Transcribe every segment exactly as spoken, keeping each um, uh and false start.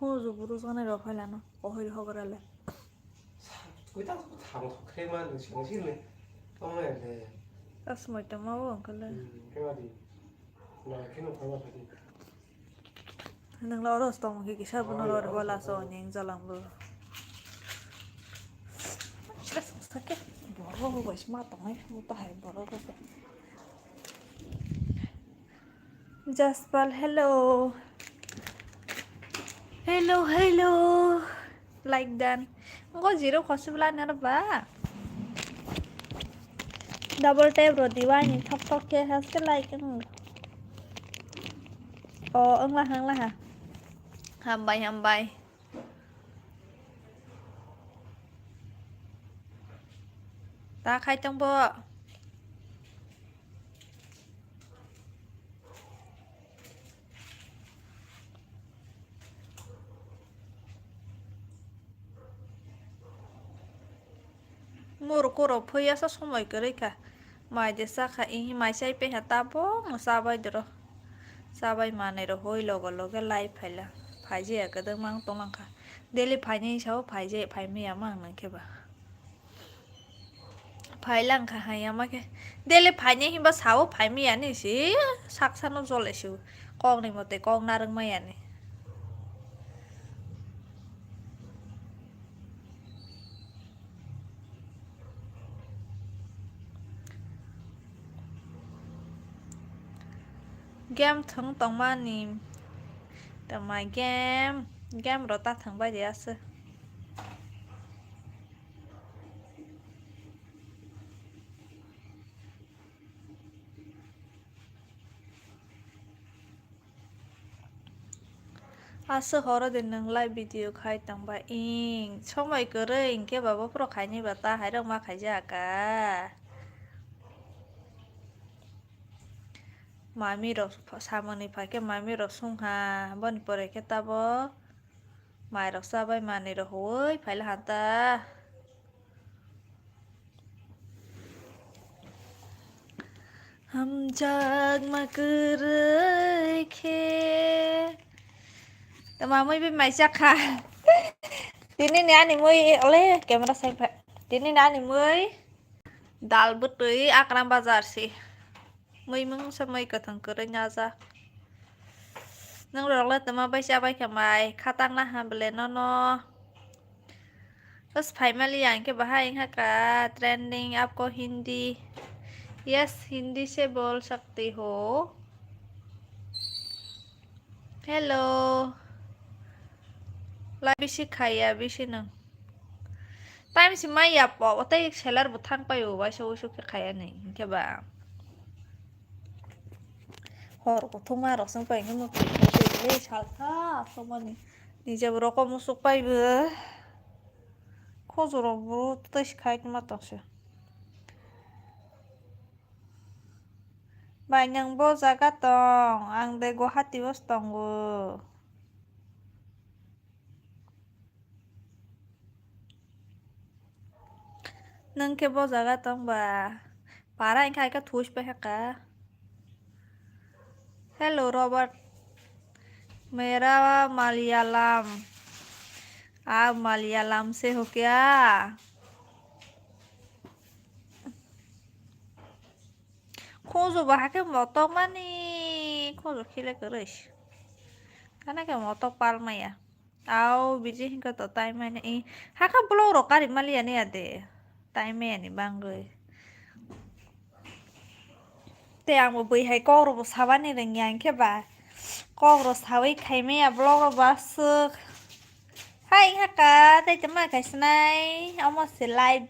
Mo juburu jani rok hai lano, ohoi hogra le. Kuita ko thang thok khe ma nung sing sing le. Tong le le. Asmai tama o uncle le. Hmm, khe ma di. Na khe no thang ma thadi. Nang la oros tong khe kisa bono ro ro la so nyeng jalang bo. Sake boro bo bai sma tong ai, mo ta hai boro bo. Jaspal, hello. Hello, hello. Like dan. Ngo zero khosubla nar ba. Double tap ro diwani thok thok ke has ke like ang. O, ang la hang la ha. Hambai, hambai. Ta khai tong bo. Murukuro phiyasa somoi kwrwi kha. Mai de cha kha, ih, mai chai peha tabuk no chabai doro. Chabai manwi rok hoi logo loge lai phaila. Phaijaya kwdwkma wng tonglang kha. Daily phainai sao phaijaya, phaimaya mang nang khe ba. Phailang kha hai ama khe. Daily phainai hinba sao phaimaya ni si sak sano jole si. Kok ni mote kok narwk maya ni. Game thwng tongmani. Tongma game, game ro ta thwng bai de aswk. Aswk horo de nwng live video khai tongba ing. Somoi kwrwi hinkhe ba bophuru khainai ba ta hairok ma khaijak ka. Mami rok samani phaikhe mami rok sungha, boni pore khe tabo. Mairok chabai manwi rok huoi phaila hanta. Hamjakma kwrwi khe. Tama mui bai mai chakha. Tini ni ani mui ole camera sai pha. Tini ni ani mui dal bwtwi Akram bazar si. Mui mungsa mui kwthwng kwrwi nyajak. Nwng rok le tama bai cha bai kha mai khatang na ha bele nono. Bas phaimali ang khe bahai wngkha ka trending aapko Hindi. Yes, Hindi se bol sakte ho. Hello. Lai bisi khaiya bisi nwng. Time si maya po, tei seller bo thang pai o, waisa waisa khe khaya ni, hinkhe ba. Hor kuthuma rok song pai, hinkhe mo twi khe twi le salkha, somani. Nija bo rokom musuk pai bo. Khojuro bo twi si khai ma tong se. Bai, nwng bo jaga tong, ang de Guwahati o tongo. Nwng khe bo jaga tong ba? Para wngkha hai khe thuis pai kha. Hello, Robert. Mera Malayalam. Aap Malayalam se ho kya? Khunju bo hakhe motok mani, khunju khile kwrwi. Kana khe motok pal maya. Au, biji hinka to tai mani. I, hakha vlog rok kari mali ani ade. Tai mani bangwi. Te ang bo bwi hai kok rok bo sabani rwngya hinkhe ba. Kok rok sawi khai maya vlog rok bo aswk. Hai hakha, tai tama khai sinai. Omo se live.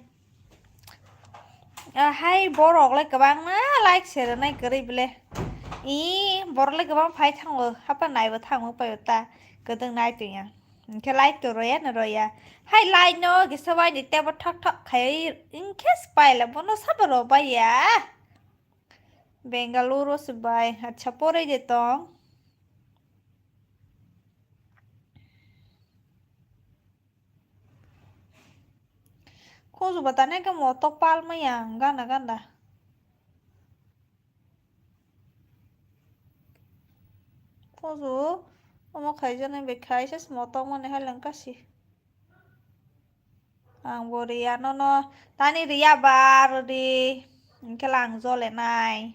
Ah, hai borok le kwbangma like se rwnai kwrwi bele. Ih, borok le kwbang phai thango, hapa naibo thango paio ta. Kwdwng nai tongya. Hinkhe like to roya na roya. Hai like no kisa bai ni tebo thok thok khai hinkhe spy le bono sabo rw baiya. Bengaluru se bai. Acha poroi de tong. Khunju ba tane khe motok pal maya gana gana. Khunju Omo khaijaknai bai khaisa se motokmani hai lang kasi. Ang bo riya nono. Tani riya ba rwdi. Hwnkhe lang jolenai.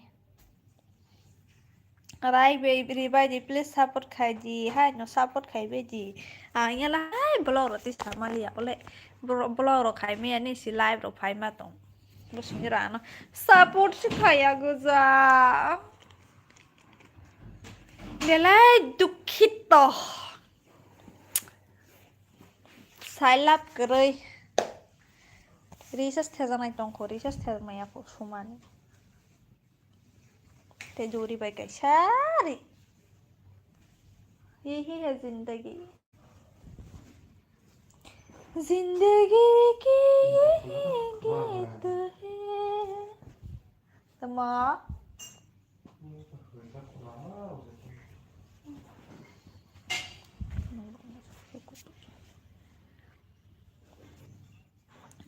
Rai bai, ri bai di, please support khai di. Hai no support khai bai di. Ang yala hai vlog roti samali ya kole. Vlog rok khai maya ni si live rok phai ma tong. Bo sini rano support si khaya goja. Belai dukhito. Sailap kwrwi. Recharge thejaknai tongkho, recharge thejak maya kho sumani. Te juri bai kaisa ri. Yehi hai zindagi. Zindagi ki yehi geet hai. Tama.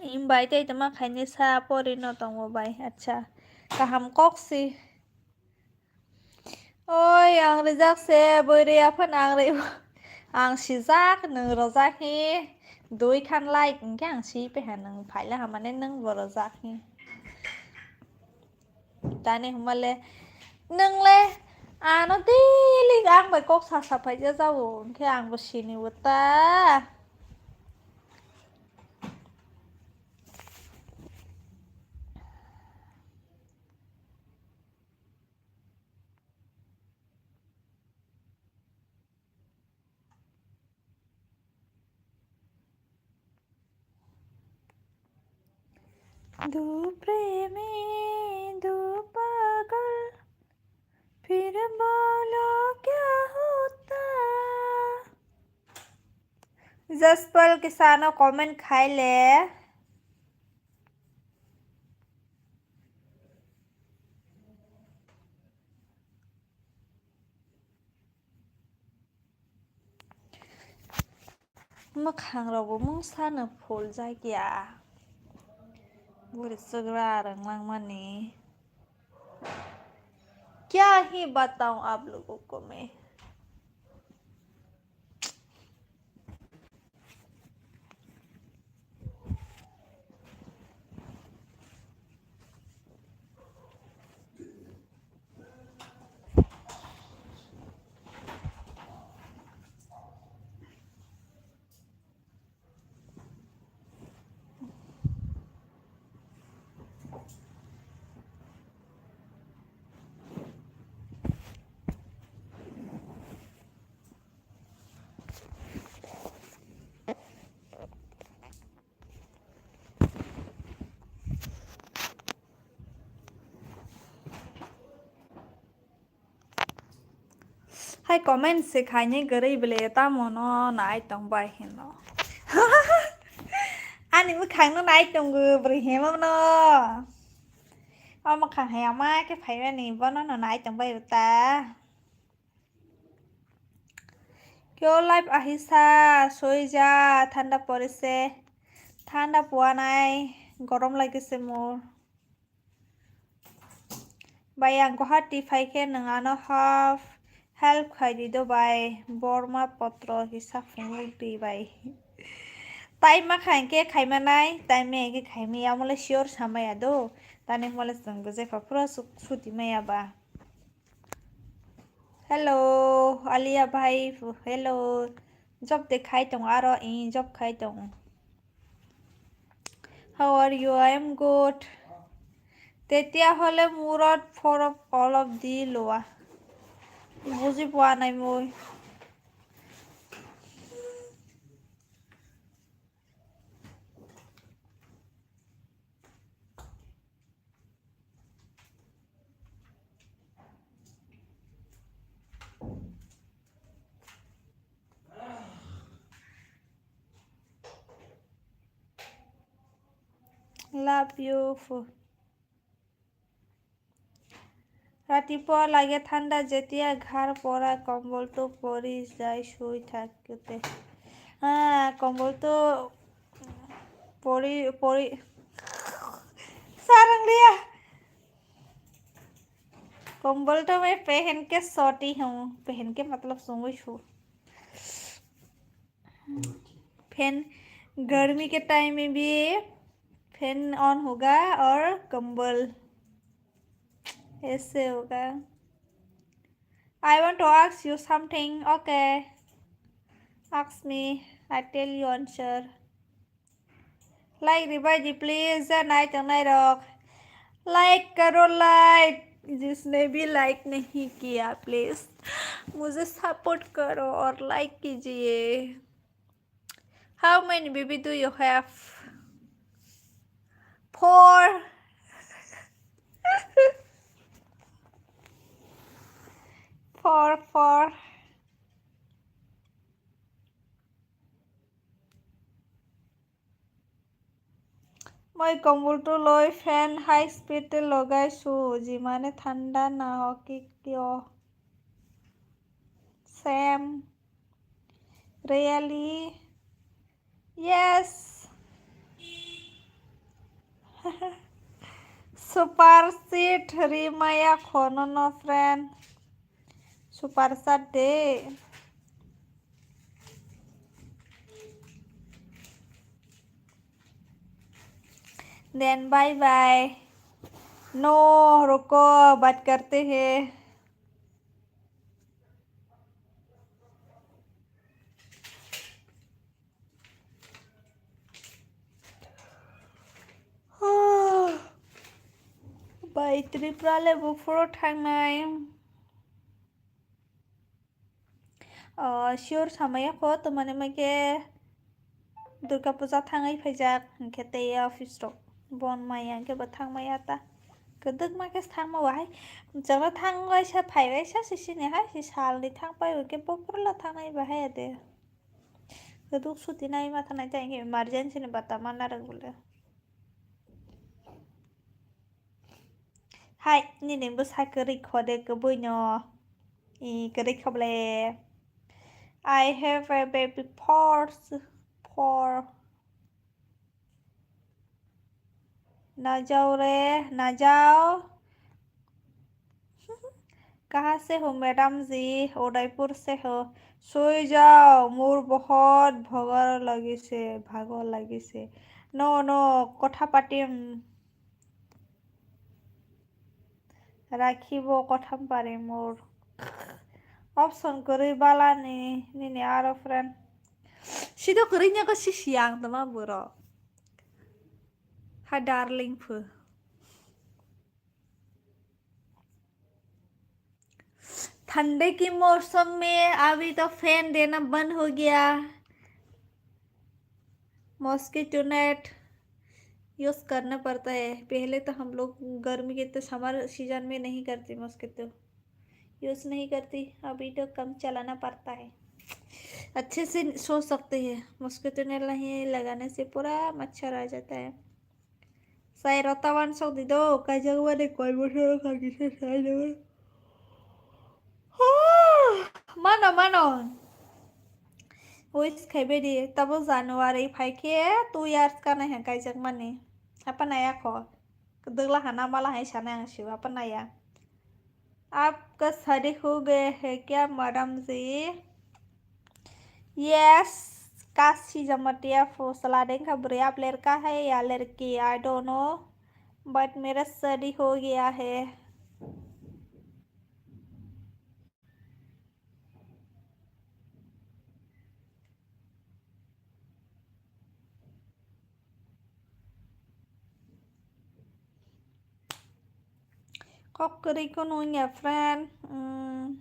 Imbai tei tama khaini sa pori no tongo bai. Acha. Kaham kok si. Oi, ang rijak se, bwrwi aphano ang ri-, ang sijak, nwng rwjak hi, dui khan like, hwnkhe ang si peha nwng phaila hamani nwng bo rwjak hi. Tani hwnmale, nwng le ano daily ang bai kok sa sa phaija jao, hwnkhe ang bo sini bo ta. दो प्रेमी, दो पागल, फिर बोलो क्या होता? जसपाल के सानो comment khai le. Mwkhang rok bo mungsa no phul jak ya. Bwrwi swkra rwng langmani. Kya hi batao aap logo ko main. Hai comment se khaini kwrwi bele tamo no nai tong bai hino. Ani mwkhang no nai tongo bwrwi hemo no. O mwkhang hai ama khe phaimani bono no nai tong bai ta. Kyo live ahisa soija thanda porise. Thanda puanai gorom lagise mor. Bai ang Guwahati phaikhe nwng ano half help khai di do bai, borma potro kisa phunuk di bai. Tai ma khain khe khaimanai, tai ma khe khaimaya, omo le sure samaya do. Tani omo le chwng gojai pha phuru su-, suti maya ba. Hello, Alia bhai, hello. Job de khai tong aro, i job khai tong. How are you? I am good. Tetia hole murot phorok olop di loa. Buji pua nai mui. Love you. Rati po lage thanda, jetia ghar pora kombol to pori jai sui thakte. Ha, kombol to pori, pori. Sarang liya. Kombol to main pehen ke soti hum, pehen ke matlab sungui su. Fan गर्मी के टाइम में भी fan on होगा और कंबल ऐसे होगा। I want to ask you something. Okay. Ask me. I tell you answer. Like ribai di please, nai tong nai rok. Like karo like. जिसने भी लाइक नहीं किया प्लीज मुझे सपोर्ट करो और लाइक कीजिए। How many baby do you have? Four. Four, four. মই কম্বলটো লৈ ফেন হাই স্পিডে লগাইছোঁ, যিমানে ঠাণ্ডা নহওক কিয়। Same. Really? Yes. Super chat rimaya khono no friend. Super chat de. Then bye bye. No, रुको, बात करते हैं। Bai Tripura le buphuru thangnai. O, sure samaya kho, to mane mai khe Durga Puja thangwi phaijak, hinkhe tei office rok bon maya, hinkhe bo thangmaya ta. Kwdwkma khe thangma bahai, jora thangwaisa phaiwaisa se sini hai, se salni thangpai hinkhe buphuru la thangnai bahai ade. Kwdwk suti nai ma thanai ta, hinkhe emergency ni bata ma narwk bole. Hai, nini bwsa kwrwi kho de kwbwi no. I kwrwi kho ble. I have a baby four, four. ना जाओ रे, ना जाओ। कहाँ से हो मैडम जी? उदयपुर से हो। सोई जाओ, मोर बहुत भगर लगिसे, भागो लगिसे। No, no, কথা পাতিম। Rakhibo kotham pari mur. Option kwrwi balani nini aro friend. Sido kwrwi nya ko sisi ang tama buro. Ha darling phu. ठंडे की मौसम में अभी तो फैन देना बंद हो गया। मॉस्किटो नेट यूज़ करना पड़ता है। पहले तो हम लोग गर्मी के तो समर सीजन में नहीं करते, मॉस्किटो यूज़ नहीं करती, अभी तो कम चलाना पड़ता है। अच्छे से सो सकते हैं, मॉस्किटो नेट नहीं लगाने से पूरा मच्छर आ जाता है। Sai rota wansok di do, kaijak mani koi bosor kha kisa sai do. Mano, mano. Wish khaibai di, tabo January phai khe two years kanai hai kaijak mani. Apa naya kho. Dwgla hana mala hai sana ang siu, apa naya. आपका शादी हो गया है क्या मैडम जी? Yes, काशी जमतिया फुसला देंखा बुरे, आप लड़का है या लड़की, I don't know, but मेरा शादी हो गया है। Kok kwrwi kunu wngya friend. Mm.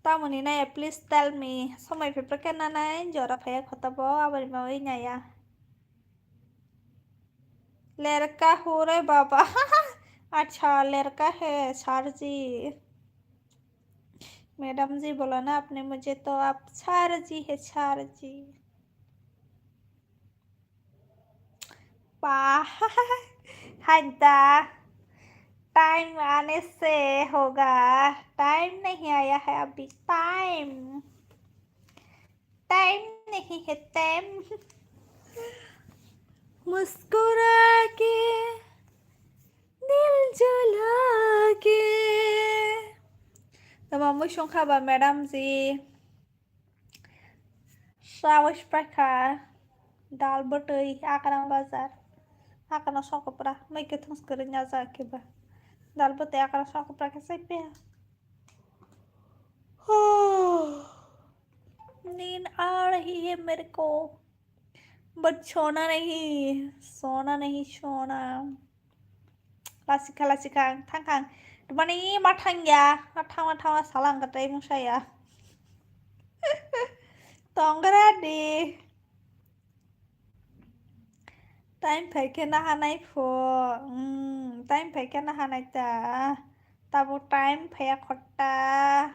Tamoni naya, please tell me. Somai phepre khe nanai jora phaiya khotabo aboni bagwi naya. लड़का हो रे बाबा। अच्छा, लड़का है सर जी। मैडम जी बोला ना आपने मुझे, तो आप सर जी है, सर जी। पा-, हंता, टाइम आने से होगा, टाइम नहीं आया है अभी, टाइम, टाइम नहीं है, टाइम। मुस्कुरा के दिल जला के। Tamo mui songkha ba madam ji. Chawi sprakha dal bwtwi akra bazar. Akra sokopra mai kwthwng kwrwi nya ja khe ba. Dal bwtwi akra sokopra khe sai pia. Nin aa rahi hai mere ko. But sona nahi, sona nahi, sona. Lasikha, lasikha, ang thangkha ang. Mani ma thangya, ma thangma thangma salang katai musaya. Tongra di. Time phaikhe nahanai pho. Hmm, time phaikhe nahanai ta. Tabo time phaiya khotta.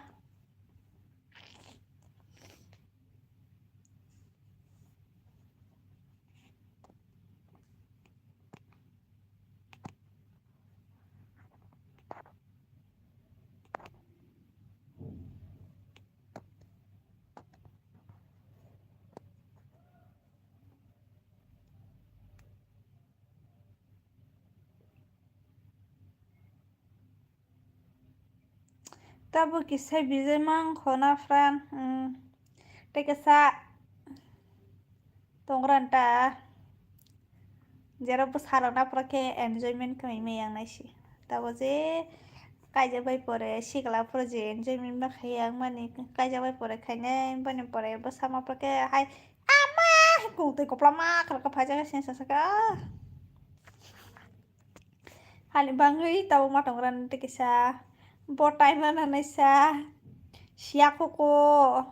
Tabo kisa bijai mang khona friend, hmm. Tei kisa tongra ta. Jero bwsarok na pore khe enjoyment khlai maya ang naisi. Tabo je kaijak bai pore sikla pore je enjoyment ma khai ang mani kaijak bai pore khainai boni pore bwsa ma pore khe hai ama kung twi kopla ma khlai khe phaijak sini sasa khe ah. Hani bangwi tabo ma tongra tei kisa bo time na naisa siya koko.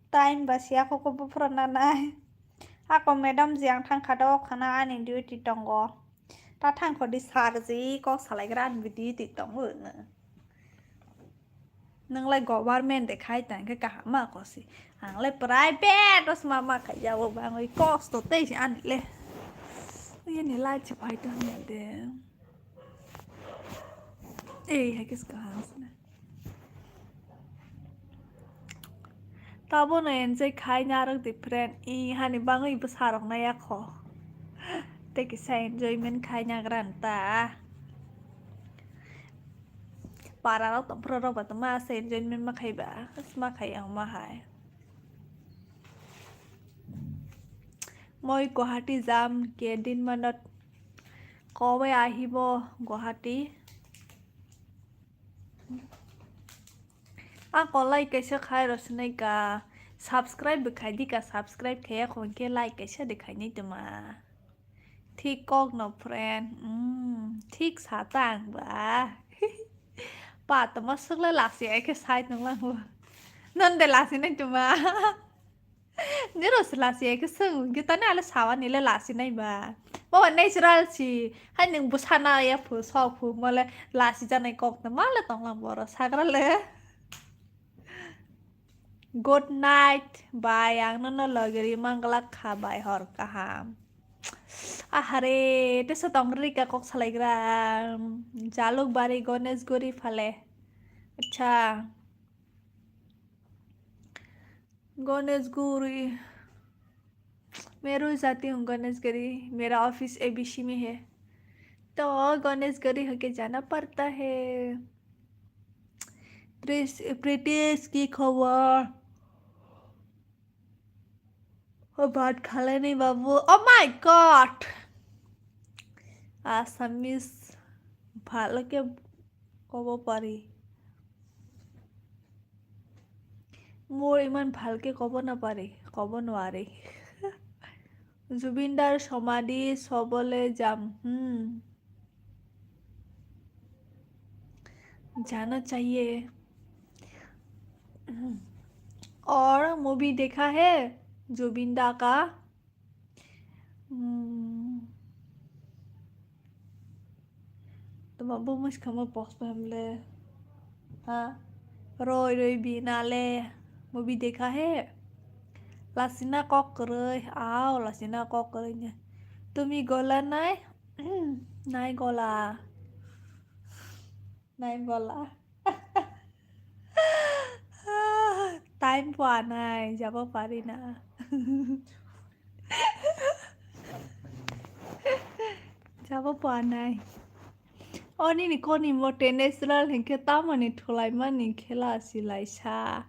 Time ba siya koko buphuru nanai. Ako madam je ang thangkha do khana ani duty tongo. Ta thangkho di sir je kok salaigra ani duty tongo no. Nwnglai government de khai tang khe kaham ma kosi. Anglai private o sma ma khai jabo bangwi kosto tei se ani le. Uyani light se phai tang ya de. Ei hai kis kaham sna. Tabo no enjoy khai narok different. I hani bangwi bwsarok na yakho. Tei kisa enjoyment khai nagra ta. Para rok tongphuru rok ba tongma asa enjoyment ma khai ba. As ma khai ang ma hai. Moi Guwahati jam ke din manot kowe ahibo Guwahati. Ako like kaisa khai rw sinai ka, subscribe bo khai di ka, subscribe khaiya kho hwnkhe like kaisa de khainai tuma. Thik kok no friend, mm, thik sa ta ang ba. Pa tuma swkle lasi ai khe sai tonglang bo. Non de lasi nai tuma. Niro se lasi ya khe swng hwnkhe tani ale sawa nile lasi nai ba. Bo ba natural si. Hai nwng bwsa na ya phu sok phu mole lasi janai kok no male tonglang boro sagra le. Good night bai ang nono logiri manglak kha bai hor kaham. Ahare tesa tongri ka kok salaigra. Jalukbari Ganeshguri phale. Acha. Ganeshguri. मैं रोज जाती हूँ गणेशगुरी, मेरा office ABC में है। तो गणेशगुरी होके जाना पड़ता है। प्रिस-, प्रितेश की खबर? ও ভাত খালে নি বাবু? Oh my God! আসামিজ ভালকে ক'ব পাৰি। মোৰ ইমান ভালকে ক'ব নাপাৰি, ক'ব নোৱাৰি। জুবিন দাৰ সমাধি চাবলৈ যাম। হুম। जाना चाहिए। और मूवी देखा है जुबिन दा का? Hmm. Tuma bo muskamo post pemle. Ha? Roi roi binale. Movie dekha hai? Lasina kok kwrwi. Aw, lasina kok kwrwi ne. Tumi gola nai? Nai gola. Nai bola. Time po anai, jabo pari na. Jabo po anai. Oni ni koni mote natural hinkhe tamoni thulai mani khela silai sa.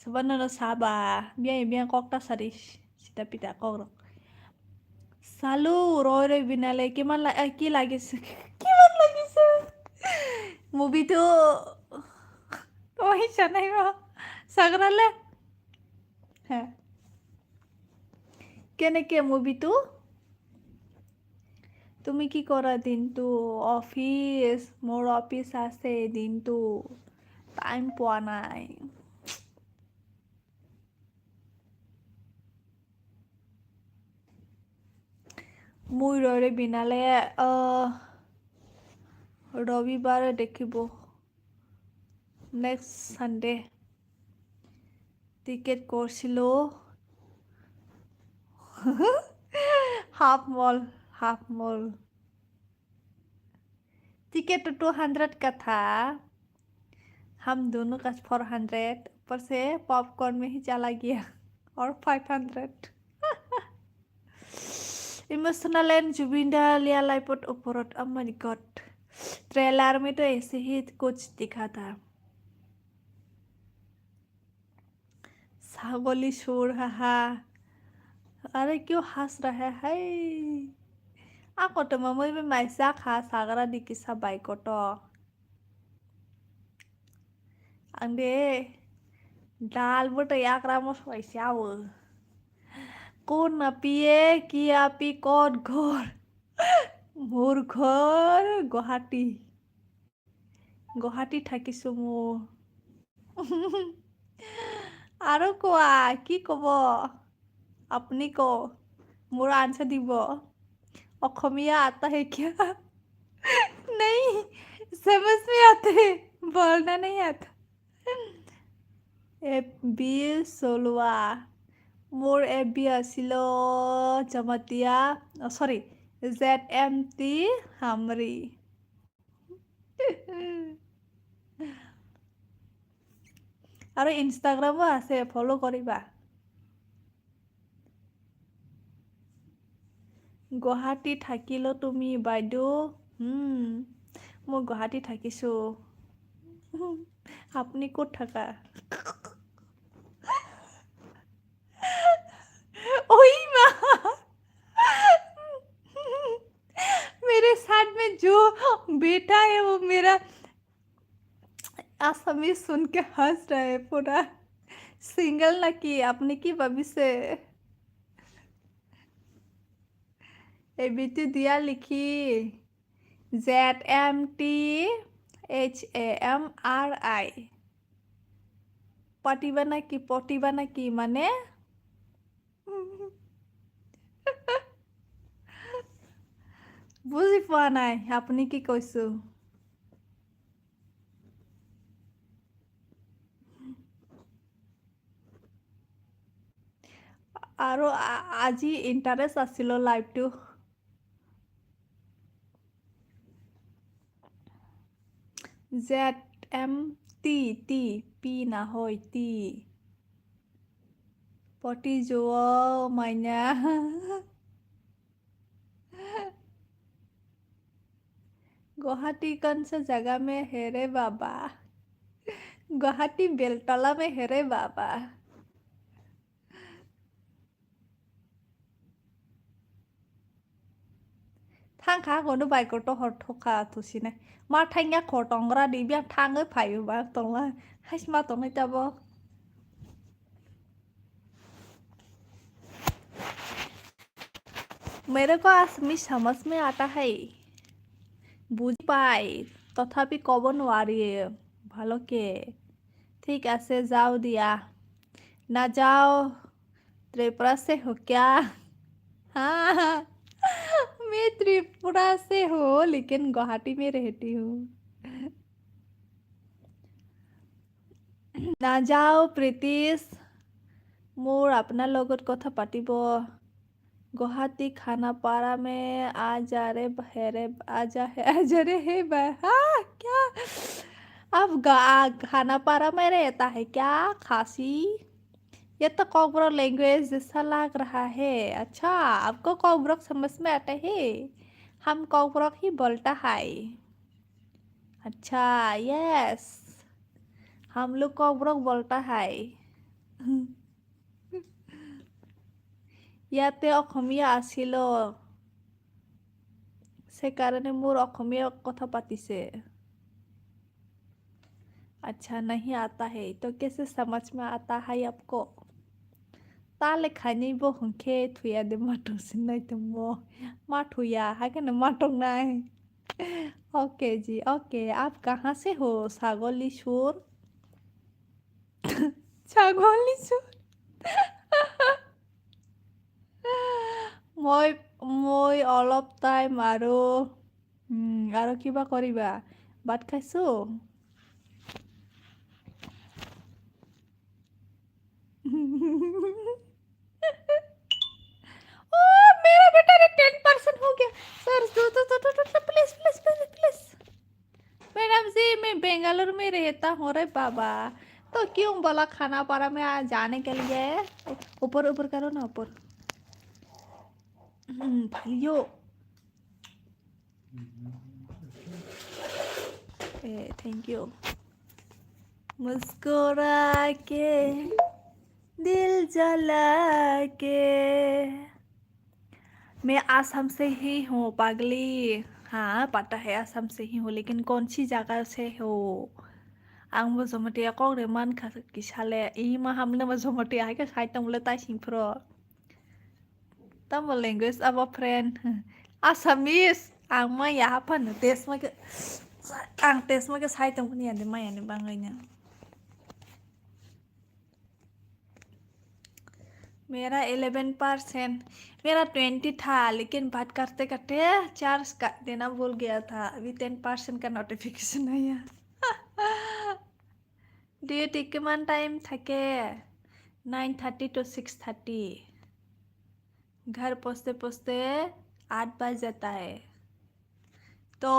Sabana no saba, biya biya kok ta sari, sita pita kok rok. Salu, roi roi binale, kiman la, eh, ki lagise, kiman lagise. Movie tu, oi sanai ma, sagra le. Ha. Kene ke movie tu? তুমি কি কৰা দিনটো? অফিচ, মোৰ অফিচ আছে দিনটো। টাইম পোৱা নাই। Mui roi roi binale, ah, Robibare dekhibo. Next Sunday. Ticket korchilo. Half mall, half mall. Ticket to two hundred ka tha. हम दोनों का four hundred, ऊपर से पॉपकॉर्न में ही चला गया और five hundred। Emotional and Zubeen Da liya laipot oporot, oh my God. Trailer में तो ऐसे ही कुछ दिखा था। ছাগলী সুর, হাহা। আরে, কিয় হাস রাহে high? Ako tongma mui bai mai cha kha, sagra di kisa bai koto. Ang de dal bwtwi yakramo soi chao. কোন আপিয়ে কি আপি কত ঘর? মোর ঘর গুয়াহাটি। গুৱাহাটী থাকিছো মোৰ। আৰু কোৱা, কি ক'ব? আপুনি কওক, মোৰ আনচাৰ দিব। অসমীয়া आता है क्या? नहीं, समझ में आता है, बोलना नहीं आता। এফ বি চলোৱা। মোৰ এফ বি আছিল জমাতিয়া, অ, চৰি, জেড এম টি হামৰি। আৰু ইনষ্টাগ্ৰামো আছে, ফ'ল' কৰিবা। গুৱাহাটী থাকিলো তুমি বাইদেউ? হুম, মই গুৱাহাটী থাকিছো। আপুনি ক'ত থাকা? ओई माँ, मेरे साथ में जो बैठा है वो मेरा आसामी सुन के हंस रहा है पूरा। सिंगल ना कि আপনি কি ভাবিছে? এবিটি দিয়া লিখি। Z M T H A M R I. পাতিবা নাকি, পটিবা নাকি মানে? বুজি পোৱা নাই আপুনি কি কৈছো। আৰু আ-, আজি ইণ্টাৰেষ্ট আছিল লাইভটো। Z M T T P নহয় টি। পটি যোৱা মাইনা। गुवाहाटी कौन सा जगह में है रे बाबा? गुवाहाटी बेलतला में है रे बाबा। Thangkha kono bai koto hor thokha thusinai. Ma thangya khor tongra di bia thangwi phaio ba tongla. Haisma tongnai tabo. मेरे को असमी समझ में आता है। বুজি পাই, তথাপি ক'ব নোৱাৰি ভালকে। ঠিক আছে, যাও দিয়া। না যাও, त्रिपुरा से हो क्या? हाँ, मैं त्रिपुरा से हूँ, लेकिन गुवाहाटी में रहती हूँ। নাযাও প্ৰীতিশ, মোৰ আপোনাৰ লগত কথা পাতিব। গুৱাহাটী খানাপাৰা মে আজা ৰে হে ৰে, আজা হে, আজা ৰে হে বা, হা, কিয়া? আপ গা-, খানাপাৰা মে ৰেহতা হে কিয়া, খাচী? ये तो कोकबरक लैंग्वेज जैसा लग रहा है। अच्छा, आपको कोकबरक समझ में आता है? हम कोकबरक ही बोलता है। अच्छा, यस, हम लोग कोकबरक बोलता है। ইয়াতে অসমীয়া আছিলো, সে কারণে মোর অসমীয়া কথা পাতিছে। अच्छा, नहीं आता है तो कैसे समझ में आता है आपको? Tale khainai bo hwnkhe thuya de matung sinai tongmo. Ma thuya, hakhe no matung nai. OK ji, OK. आप कहाँ से हो? Sagoli sur. Sagoli sur. Moi, moi olop time aro. Hmm, aro kiba koriba? Bhat khaisu? ओ मेरा बेटा रे, ten percent हो गया। सर, दो, दो, दो, दो, दो, please, please, please, please. Madam जी, मैं बेंगलुरु में रहता हूँ रे बाबा, तो क्यों बोला खाना पारा में आ जाने के लिए? ऊपर, ऊपर करो ना, ऊपर। हम्म, भाइयों। ए, thank you। मुस्कुरा के दिल जला के। मैं आसाम से ही हूँ पागली। हाँ, पता है आसाम से ही हूँ, लेकिन कौन सी जगह से हो? Ang bo Jamatia kok re man kha kisa le, i ma hamle ma Jamatia hai khe sai tong le tai sing phro. Tamo language abo friend? Assamese. Ang maya haphano test ma khe, ang test ma khe sai tong phani yandi maya ni bangwi no. मेरा eleven percent, मेरा ट्वेंटी था, लेकिन बात करते करते चार्ज कर देना भूल गया था, अभी टेन परसेंट का नोटिफिकेशन आया। ड्यूटी किमान टाइम থাকে? Nine thirty two six thirty. घर पहुँचते पहुँचते आठ बज जाता है। तो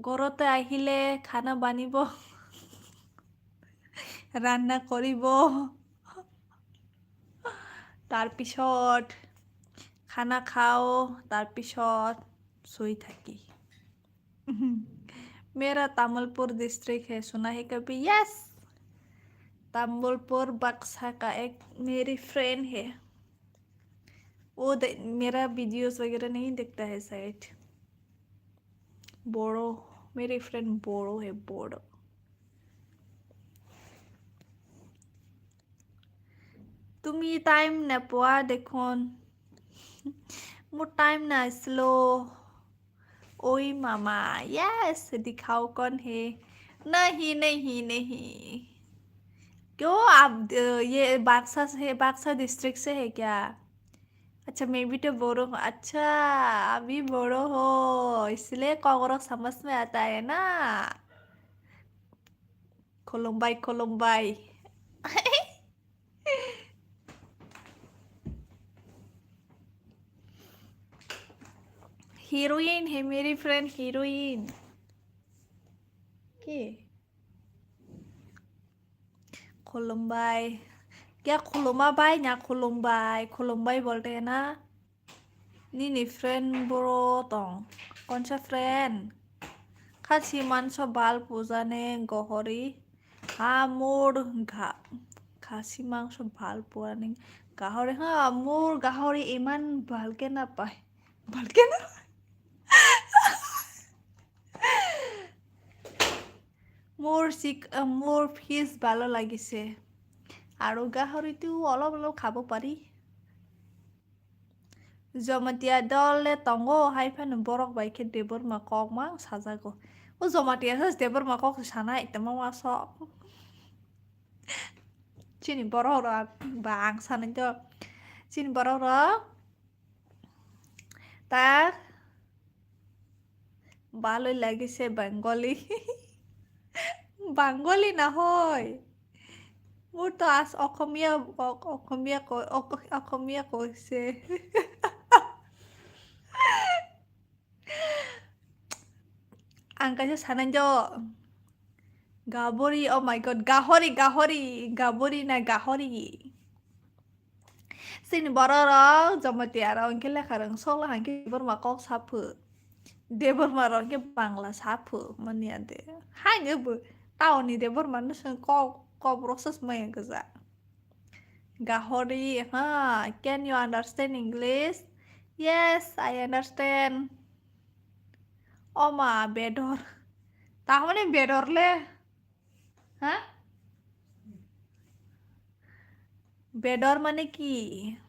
ঘৰতে আহিলে খানা বানিব, ৰান্ধা কৰিব, তাৰপিছত খানা খাওঁ, তাৰপিছত শুই থাকি। मेरा तामुलपुर डिस्ट्रिक्ट है, सुना है कभी? यस, तामुलपुर बक्सा का एक मेरी फ्रेंड है। वो दे, मेरा वीडियोस वगैरह नहीं देखता है शायद। बोडो, मेरी फ्रेंड बोडो है, बोडो। তুমি টাইম নোপোৱা দেখোন। মোৰ টাইম নাই, শ্ল'। ओए मामा, यस, दिखाओ कौन है? नहीं, नहीं, नहीं। क्यों आप, अ, ये बाक्सा से, बाक्सा डिस्ट्रिक्ट से है क्या? अच्छा, मैं भी तो बोरो हूँ। अच्छा, अभी बोरो हो, इसलिए कोकरोक समझ में आता है ना? खुलुमबाय, खुलुमबाय। हीरोइन है मेरी फ्रेंड, हीरोइन। के? खुलुमबाय। क्या खुलुमा बाय ना खुलुमबाय? खुलुमबाय बोलते हैं ना? Nini friend boro tong. Konsa friend? Khasi manso bal pujane gohori. Ha mur gha-, khasi mangso bal pujane gahori. Ha mur gahori iman bal ke na pai. Bal ke na? Mur sik-, mur fish balo lagise. Aro gahori tu olop olop khabo pari. Jamatia dol le tongo, hai phano borok bai khe Debbarma kok mang sajago. O Jamatia se Debbarma kok se sanai, tamo ma sok. Chini borok rok ba ang sanai do. Chini borok rok ta baloi lagise Bengali. Bengali na hoi. Mur to as Okomiya, ok-, Okomiya ko-, ok-, Okomiya koise. Ang kaisa sanai jo. Gabori, oh my God, gahori, gahori, gabori na gahori. Chini borok rok, Jamatia rok, hwnkhe lekha rwng sok, hwnkhe Debbarma kok saphu. Debbarma rok hwnkhe Bangla saphu, mani ade. Haino bo, taoni Debbarma no chwng kok, Kokborok se swmai wngkha ja. Gahori, ha, can you understand English? Yes, I understand. Oma, bedor. Tamoni bedor le? Ha? Bedor mane ki?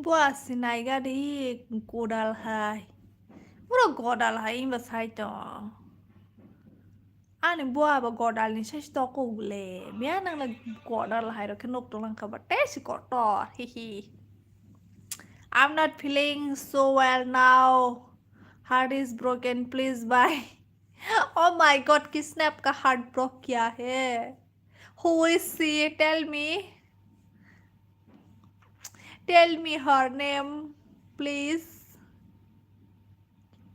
Bua sinai gari godal hai. Pura godal hai himba sai tong. Ani bua ba godal ni sai toko ule. Bia nang na godal hai rok khe nok tong lang kha ba tei si kotor. Hihi. I'm not feeling so well now. Heart is broken. Please bye. Oh my God, किसने आपका heart broke किया है? Who is she? Tell me. Tell me her name, please.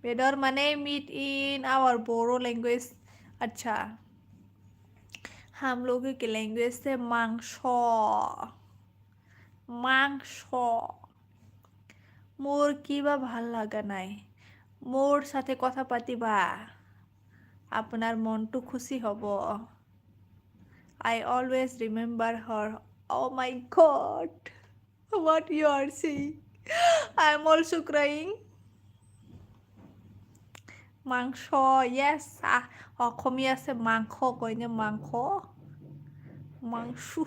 Bedor mane meat in our Bodo language. अच्छा, हम लोगों की language से मांस। मांस। মোর কিবা ভাল লাগা নাই। মোর সাথে কথা পাতিবা। আপনার মনটো খুশি হব। I always remember her. Oh my God. What you are saying? I am also crying. Mangso, yes. Ah, Okhomia se mangkho koine mangkho. Mangsu.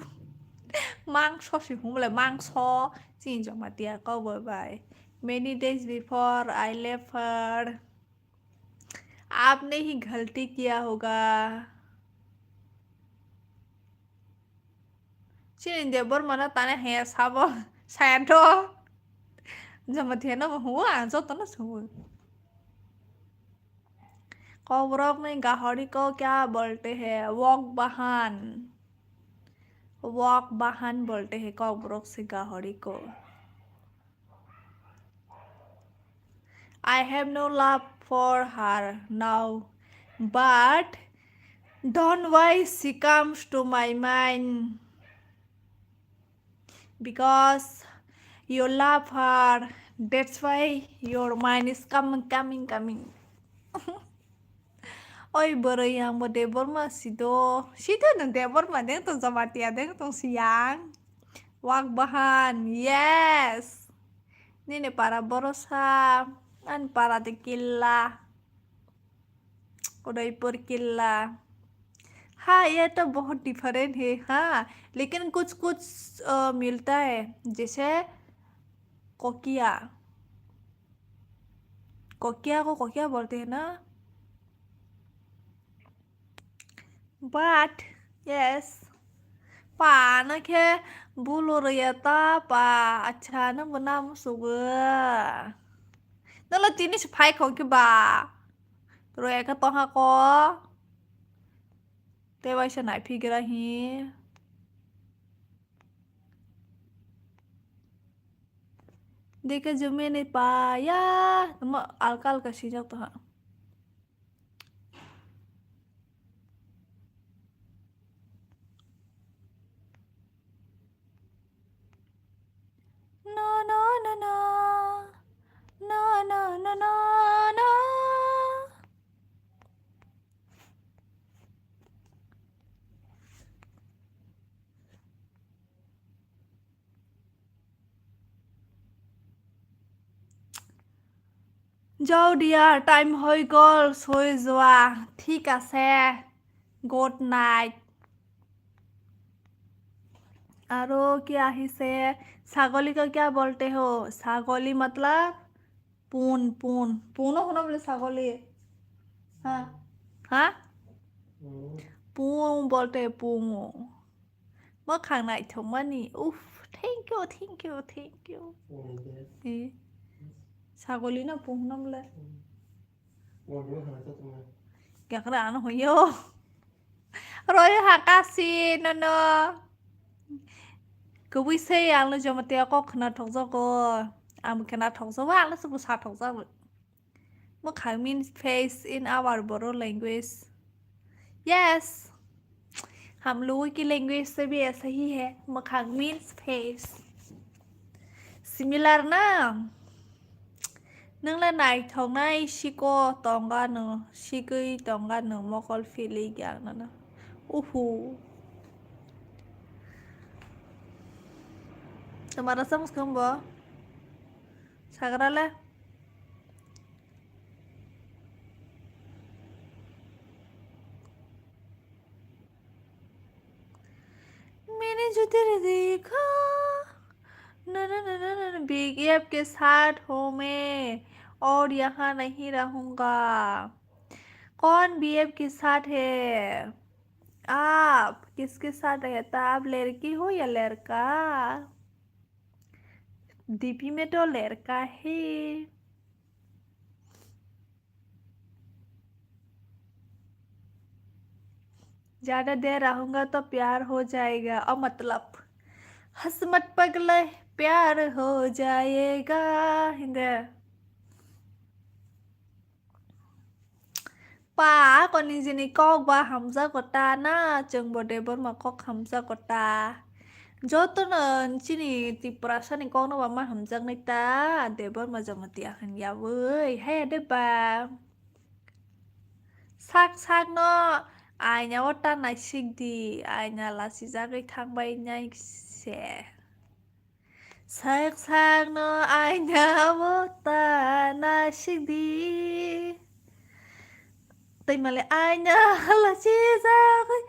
Mangso si humle mangso. Chini Jamatia kok bai bai. Many days before I left her. आपने ही गलती किया होगा। Chini Debbarma no tani haya sabo, saya to. Jamatia no bo huo, ang joto no suo. Kokborok ni gahori ko kya bolte hai? Wok bahan. Wok bahan bolte hai Kokborok se gahori ko. I have no love for her now, but don't why she comes to my mind. Because you love her, that's why your mind is coming, coming, coming. Oi bwrwi, ang bo Debbarma sido. Sido no Debbarma deng tong, Jamatia deng tong siyang. Wak bahan, yes. Nini para borosa, ani para de killa. Udaipur killa. हाँ, ये तो बहुत different है, हाँ, लेकिन कुछ कुछ, अ, मिलता है, जैसे कोकिया। कोकिया को कोकिया बोलते हैं ना? But, yes. Pa na khe bulo rwya ta pa. Acha, nang bo nam sugo. Nang lo tini se phai khong khe ba. Rwya khe tongha ko. Tei waisa nai phigra hi. Dekhe jumini pa ya. Tamo alka alka sijak tongha. No, no, no, no. No, no, no, no, no. যাও dear, time হৈ গ'ল, শুই যোৱা। ঠিক আছে, good night। আৰু কি আহিছে? ছাগলী কা কিয়া বলতে হো? ছাগলী মতলব পুন, পুন। পুনো শুনো বোলে ছাগলী। হা? হা? পুং বলতে পুং। Mwkhang naithokmani. Uff, thank you, thank you, thank you. Eh, sagoli no pungno mle. Yakra ano hoyo. Royo hakasi nono. Kubui se ang no Jamatia kok khna thokjago. Ang khe nathok jabo, ang se bwsa thok jabo. Mwkhang means face in our Bodo language. Yes. हम लोगों की लैंग्वेज से भी ऐसा ही है, mwkhang means face. Similar na? Nwng le naithoknai siko tongga no, sigwi tongga no, mokol philwi gya no. Uhu. Tamara samskhang bo? Sagra le? मैंने जो तेरे देखा, ना, ना, ना, ना, ना, ना, बीएफ के साथ हूँ मैं, और यहाँ नहीं रहूँगा। कौन बीएफ के साथ है? आप किसके साथ रहता? आप लड़की हो या लड़का? डीपी में तो लड़का है। ज्यादा देर रहूंगा तो प्यार हो जाएगा, और मतलब, हंस मत पगले, प्यार हो जाएगा। Hindi. Pa, koni jini kok ba hamjago ta na, chwng bo Debbarma kok hamjago ta. Jotono chini Tiprasani kokno ba ma hamjaknai ta, Debbarma Jamatia hwn yaui, haya de ba. Sak sakno aina o ta naisik di, aina lasijagwi thangbai nai se. Sak sakno aina o ta naisik di. Tei male aina lasijagwi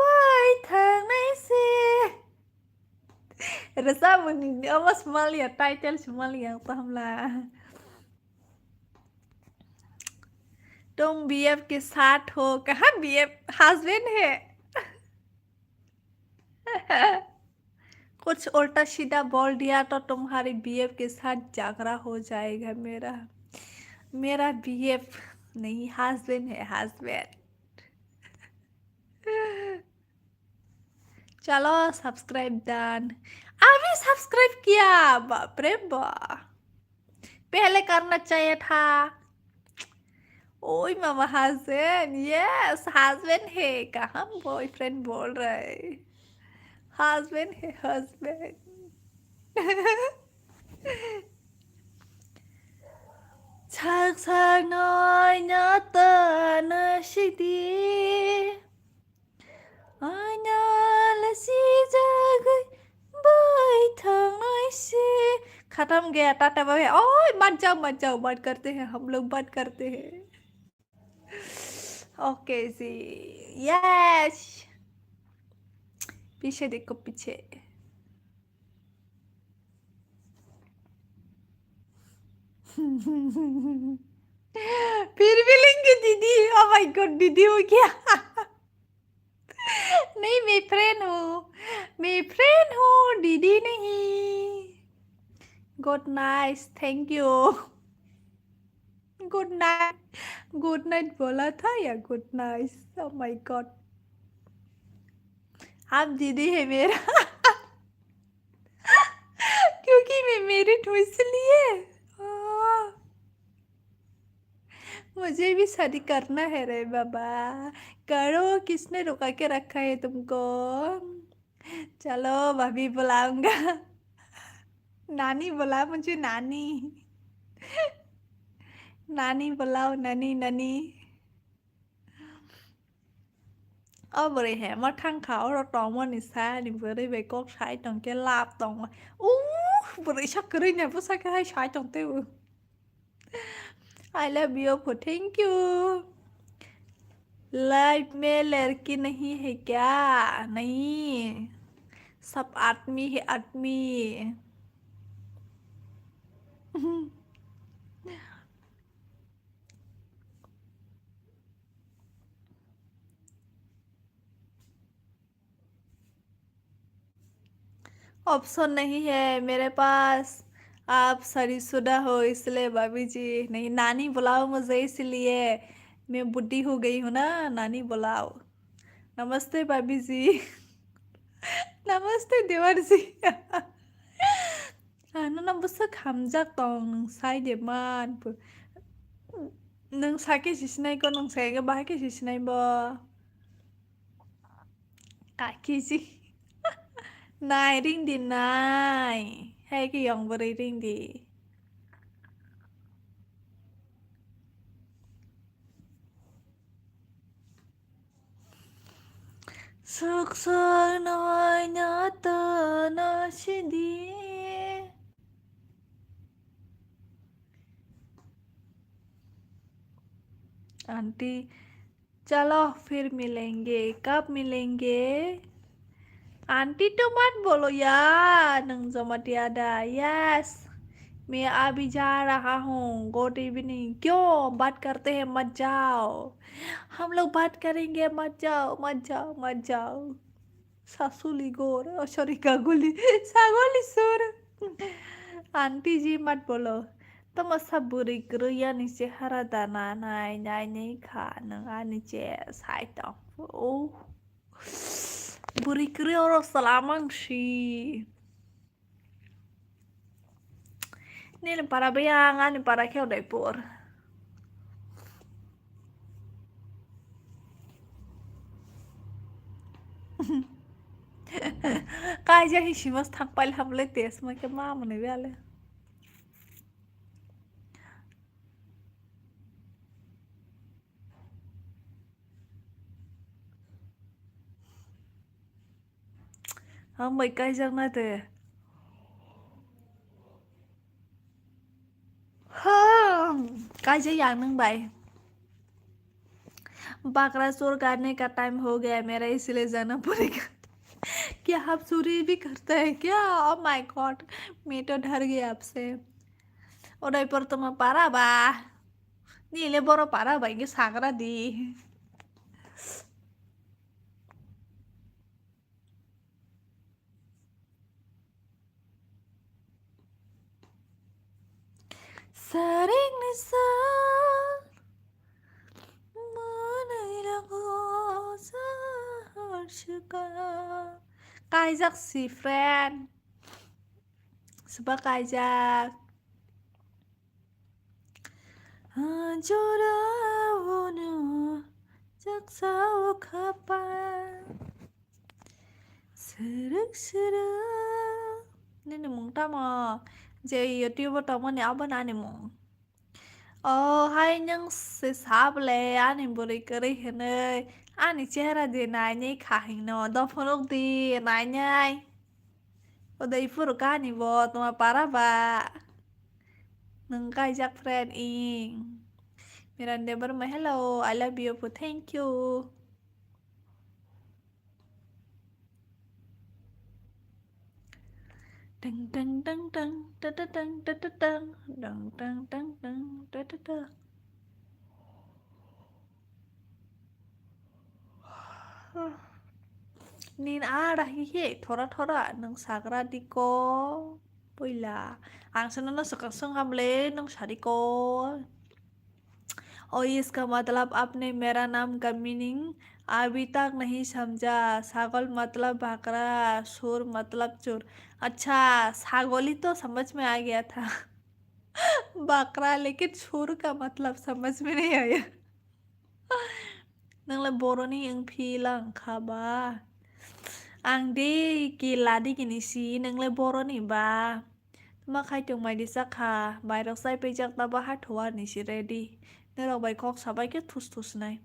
bai thangnai se. Rwchapmung ni omo swmaliya, title swmaliya ang tamo hamla. तुम बीएफ के साथ हो, कहाँ BF? Husband है। कुछ उल्टा सीधा बोल दिया तो तुम्हारी बीएफ के साथ झगड़ा हो जाएगा मेरा। मेरा बीएफ नहीं, हस्बैंड है, हस्बैंड। चलो, सब्सक्राइब डन। अभी सब्सक्राइब किया, बाप रे बाप। पहले करना चाहिए था। ओए मामा, हस्बैंड, यस, हस्बैंड है। कहाँ बॉयफ्रेंड बोल रहा है? हस्बैंड है, husband. Sak sak no aina ta naisik di. Aina lasijagwi bai thangnai se. खत्म गया, टाटा बाय बाय। ओए, मत जाओ, मत जाओ, बात करते हैं, हम लोग बात करते हैं। ओके जी, यस। पीछे देखो, पीछे। फिर भी लेंगे दीदी। Oh my God, दीदी हो गया। नहीं, मैं फ्रेंड हूँ, मैं फ्रेंड हूँ, दीदी नहीं। Good night, thank you. Good night, good night बोला था या good night? Oh my God, आप दीदी है मेरा। क्योंकि मैं मैरिड हूँ इसलिए। हाँ। मुझे भी शादी करना है रे बाबा। करो, किसने रुका के रखा है तुमको? चलो, भाभी बुलाऊंगा। नानी बुला मुझे, नानी। नानी बुलाओ, नानी, नानी। O bwrwi he ma thang kha, oro tongmani sa ni bwrwi bai kok sai tong khe lab tong. Uh, bwrwi sa kwrwi ni bwsa khe hai sai tong tei o. I love you, pho, thank you. Life में लड़की नहीं है क्या? नहीं, सब आदमी है, आदमी। ऑप्शन नहीं है मेरे पास, आप शादीशुदा हो इसलिए भाभी जी। नहीं, नानी बुलाओ मुझे इसलिए, मैं बूढ़ी हो गई हूँ ना, नानी बुलाओ। नमस्ते भाभी जी। नमस्ते देवर जी। Ah, nono bwswk hamjak tong, nwng sai de man. Nwng sakhe si sinai ko, nwng sai khe bahai khe si sinai bo. Kakiji. Nai ring di nai. Hai ke yong bwrwi ring di. Suk suk noi na ta na si di. Aunty, चलो फिर मिलेंगे, कब मिलेंगे? आंटी तो मत बोलो यार, नंग जमाटिया दा। यस, मैं अभी जा रहा हूँ। Good evening. क्यों, बात करते हैं, मत जाओ। हम लोग बात करेंगे, मत जाओ, मत जाओ, मत जाओ। Sasuli gor, oh, sorry, gaguli, sagoli sur. Aunty ji mat bolo. Tamo sa bwrwi kwrwi ani chehara dana nai nai nai kha nwng ani che sai tong. Oh. Bwrwi kwrwi oro salamang si. Nini para bayang, ani para khe Udaipur. Kaijak hi simas thang pail hamle tes ma khe ma mwnwi bale. Hambai kaijak na te. Hmm, kaijak yang nung bai. बकरा चोर काटने का टाइम हो गया, मेरा इसलिए जाना पड़ेगा। क्या आप चोरी भी करता है क्या? Oh my God, मैं तो डर गया आपसे। Udaipur tongma para ba? Nile boro para ba, inge sagra di. Saring ni sa manai lago sa harshika. Kaijak si friend. Seba kaijak. Jora wono jaksa o khapa. Srwk srwk. Nini mung tamo? Je YouTube o tongmani abo nani mung. Oh, hai nwng se sable ani bwrwi kwrwi hinwi ani chehra di nainai kha hino. Dophonok di nainai. Udaipur kani bo tongma para ba? Nwng kaijak friend ing. Miran Debbarma, hello, I love you, thank you. Tang tang tang tang ta ta tang ta ta tang tang tang tang tang ta ta tang. Nin a rahi he thora thora nwng sagra diko poila. Ang se nono swkang swng hamle nwng sariko. और इसका मतलब आपने मेरा नाम का मीनिंग अभी तक नहीं समझा। सागल मतलब बकरा, सुर मतलब चोर। अच्छा, सागोली तो समझ में आ गया था। बकरा, लेकिन सुर का मतलब समझ में नहीं आया। Nang le boroni wng phi lang kha ba? Ang de kela digi ni si, nang le boroni ba? Tma khai tong mai di cha kha, mairok chai pijak ta ba ha thoa ni si ready. Norok bai kok sabai khe thus thus nai.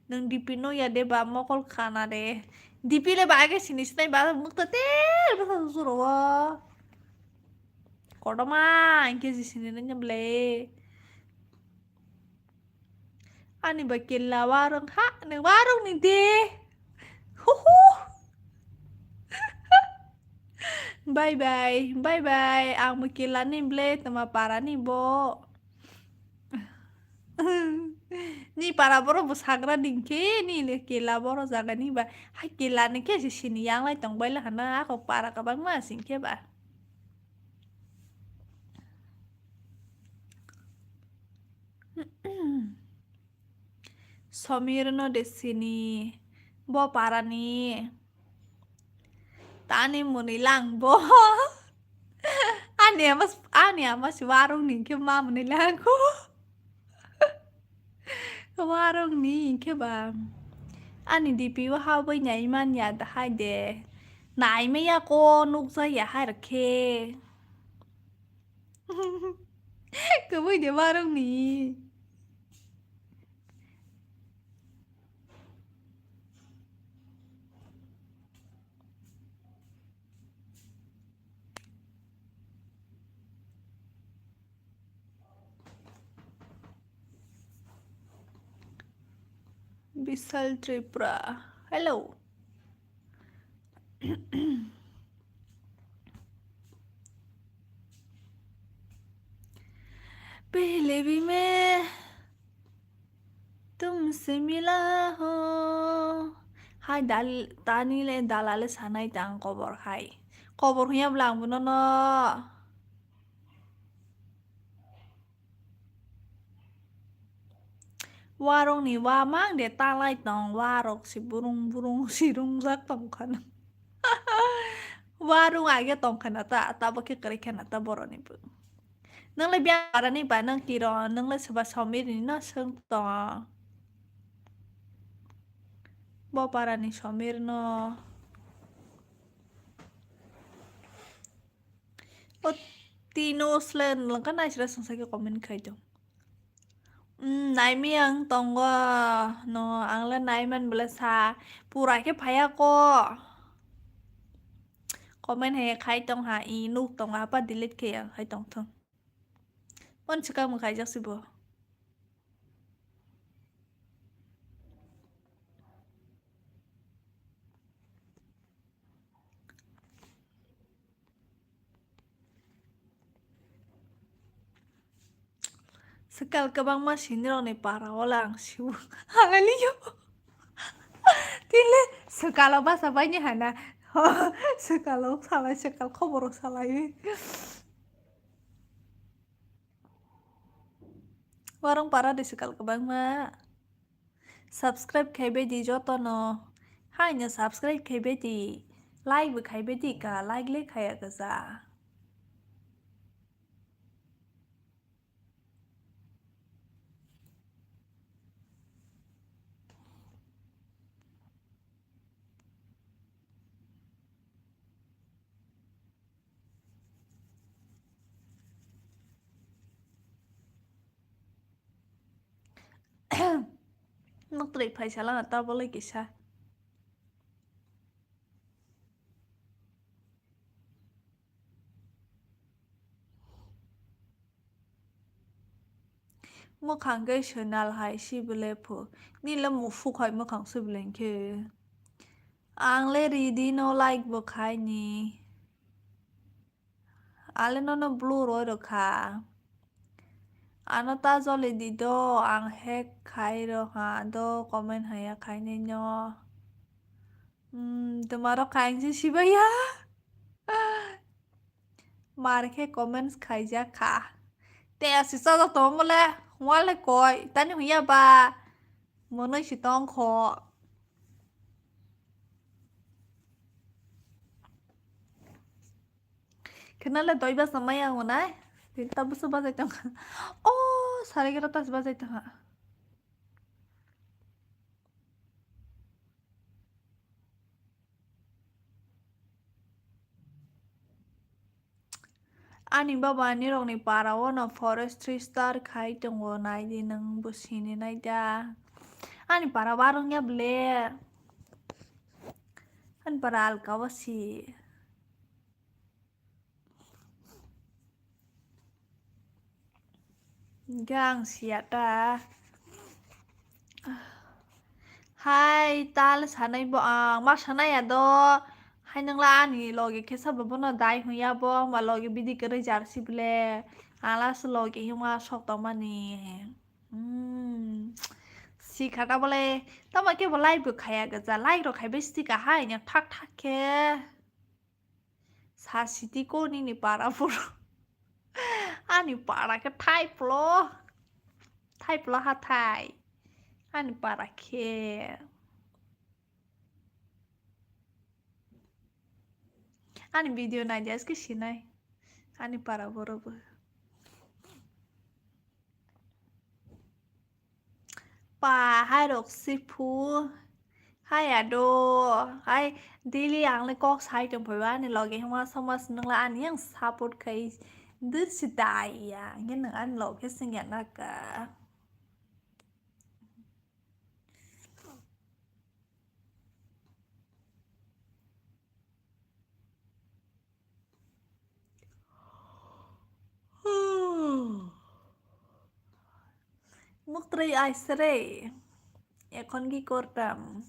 Nwng D P no ya de ba mokol khana de. D P le ba age sini sinai ba mukta ter ba sa suro. Kotorma hingke je sini nai ble. Ani ba kela warung ha, nang warung ni de. Huhu. Bye bye, bye bye. Ang bo kela ni ble, tama para ni bo. Ni para boro bo sagra dingke, ni le kela boro jaga ni ba. Hai kela ni ke si sini yang lai tong bai la hana, ako para kabang ma sing ke ba. Somir no de sini, bo para ni. Tani muni lang bo. Ani ama, ani ama si warung ni khe ma mwnwi lang kho. Warung ni khe ba. Ani D P o habwi nai man ya da hai de. Nai me ya ko nuk ja ya hai rok khe. Kwbui de warung ni. Bisal Tripura. Hello. Pehle bhi main tumse mila ho. Hai dal-, tani le dalale sanai tang kobor hai. Kobor huya bwla ang bono no. Warok ni wa mang de talai tong, warok si burung burung si rungjak tong khana. Warung age tong khana ta, tabo khe kwrwi khana ta boroni bo. Nang le biya parani ba nang kiron, nang le soba somir ni no seng tong. Bo parani somir no. O tino sle nang ka naisra song sake comment khai tong. Hmm, naimi ang tongo, no, ang le naiman bwle sa, pura khe phaya ko. Comment hai khai tong ha, i nuk tong ha, pa delete khe yang hai tong thung. Pon chikang mo khaijak si bo. Swkal kwbangma sinirokni para o le ang siwo. Hallelujah. Tini le swkalo basa baini hana. Swkalo salai, swkal khoboro salai. Warung para de swkal kwbangma. Subscribe khai bai di joto no. Hai no subscribe khai bai di. Like bo khai bai di ka, like le khaya kwsa. Nuk twi phaisa lama ta bolai kisa. Mwkhang khe swnal hai si bwle phu. Nini le muphuk hai mwkhang si bwle hinkhe. Ang le ridi no like bo khai ni. Ale nono blue roi rokha. Ano ta joli di do, ang hack khai rokha do, comment haya khai nai no. Hmm, twmaro kaingse sibaya. Mar khe comments khaijak kha. Te asi chajak tongo le, wale koi, tani huya ba. Monoi si tong kho. Khena le doi basa maya wngna. Tinta busu bajai tong kha. Oh, sare gero tas bajai tong kha. Ani baba nirokni para o no forestry star khai tongo, nai di nwng bo sini nai da. Ani para o arwng ya ble. Ani para alka o si. Gang siya ta. Hai, tal sanai bo ang, ma sanai ya do. Hai nang la ani loge khe sabo bono dai huya bo, ma loge bidi kwrwi jar si ble. Ala se loge hima sok tong mani. Hmm. Si khata bole, tamo khe bo like bo khaya gaja, like rok khai bai stika hai nya thak thak khe. Sa siti ko nini para phuru. Ani para khe thaiplo. Thaiplo hathai. Ani para khe. Ani video nai di, aske sinai. Ani para borok bo. Pa, hai rok si phu. Hai ado. Hai daily ang le kok sai tong phai ba ani loge hima somas nung la ani yang support khai. Dir si dai ya. Nge nung ani loge sing ya na ka. Muktri aisre. Ekhon ki kortam.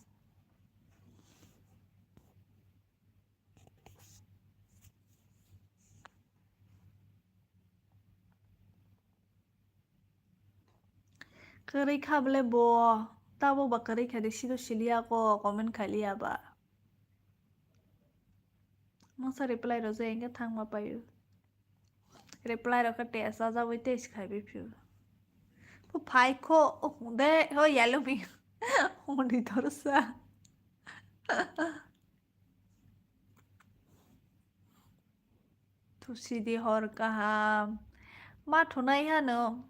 Kwrwi kha bole bo, tabuk ba kwrwi kha de, sino siliya ko, comment khailiya ba. Mungsa reply rwjak hwnkhe thangma paio. Reply rok khe test ajagwi test khaibai phio. Bo phai kho, oh, de, oh, yellow mi. Hwnwi dorsa. Thusidi hor kaham. Ma thunai hano.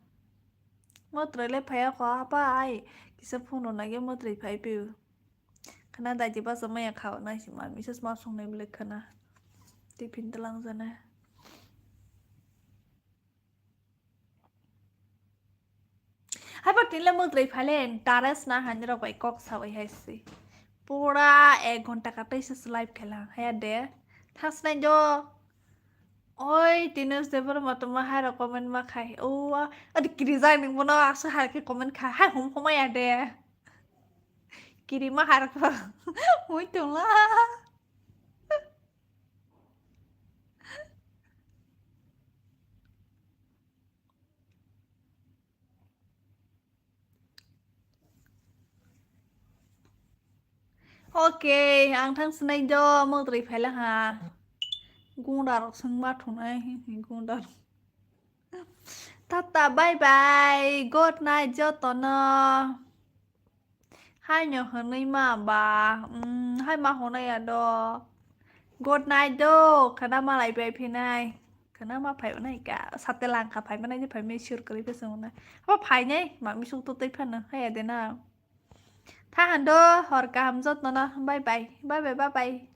Motrai le phaiya kho, apa ai. Kisa phone rwna ge motrai phai piu. Khana daidi basa maya khao nai si ma misa ma songnai bwle khana. Tiffin tlang jana. Hai ba tinle motrai phai le interest na hani rok bai kok sawi hai si. Pura ek ghonta ka tei se live khela. Hai de. Thas nai jo. Oi, Tinush Debbarma tongma hai rok comment ma khai. O, a, adi kiri jai ning bono aswk hai khe comment khai. Hai hum humai ya de. Kiri ma hai rok. Hui tongla. Okay, ang thang sinai jo motri phaila ha. Gunda rok sung ma thunai, gunda rok. Tata, bye bye, good night jotono. Hai no hwnwi ma ba, mm, hai ma hwnwi ya do. Good night do, khana malai bai phinai. Khana ma phai nai ka, sate langkha phai manai je phai me sure kwrwi phe sung na. Abo phai nai, ma mi suk to tei phano, hai ya de na. Tha han do, hor kaham jotno no, bye bye, bye bye, bye bye.